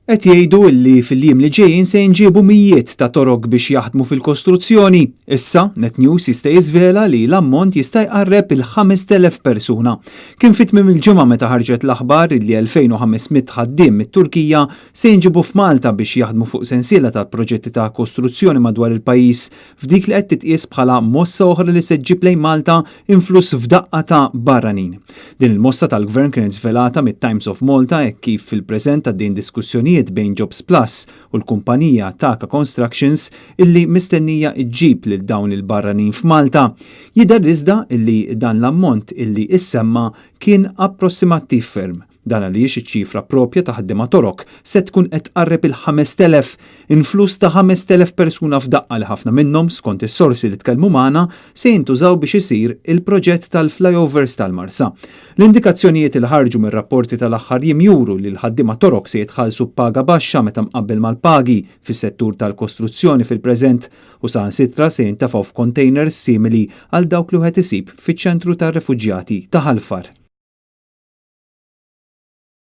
Qed jgħidu illi fil-jiem li ġejjin se jinġiebu mijiet ta' Torok biex jaħdmu fil-kostruzzjoni. Issa, Net News jista' jiżvela li l-ammont jista' jqarreb il-5,000 persuna. Kien fi tmiem il-ġimgħa meta ħarġet l-aħbar illi 2,500 ħaddiem mit-Turkija se jinġiebu f'Malta biex jaħdmu fuq sensiela ta' proġetti ta' kostruzzjoni madwar il-pajjiż f'dik li qed titqies bħala mossa oħra li se ġġib lejn Malta influss f'daqqa ta' barranin. Din il-mossa tal-Gvern kienet żvelata mit-Times of Malta hekk kif fil-preżent għaddejn diskussjonijiet bejn Jobs Plus u l-kumpanija Taka Constructions illi mistennija ġġib lil dawn il-barranin f'Malta. Jidher iżda illi dan l-ammont illi issemma kien approssimattiv ferm. Dan għaliex iċ-ċifra propja ta' ħaddiema Torok se tkun qed tqarreb il-5,000, influss ta' 5,000 persuna f'daqqa li ħafna minnhom, skont is-sorsi li tkellmu magħna, se jintużaw biex isir il-proġett tal-flyovers tal-Marsa. L-indikazzjonijiet li ħarġu mir-rapporti tal-aħħar jiem juru li l-ħaddiema Torok se jitħallsu b'paga baxxa meta mqabbel mal-pagi fis-settur tal-kostruzzjoni fil-preżent u saħansitra se jintefgħu f'containers simili għal dawk li wieħed isib fiċ-ċentru tar-refuġjati ta' Ħal Far.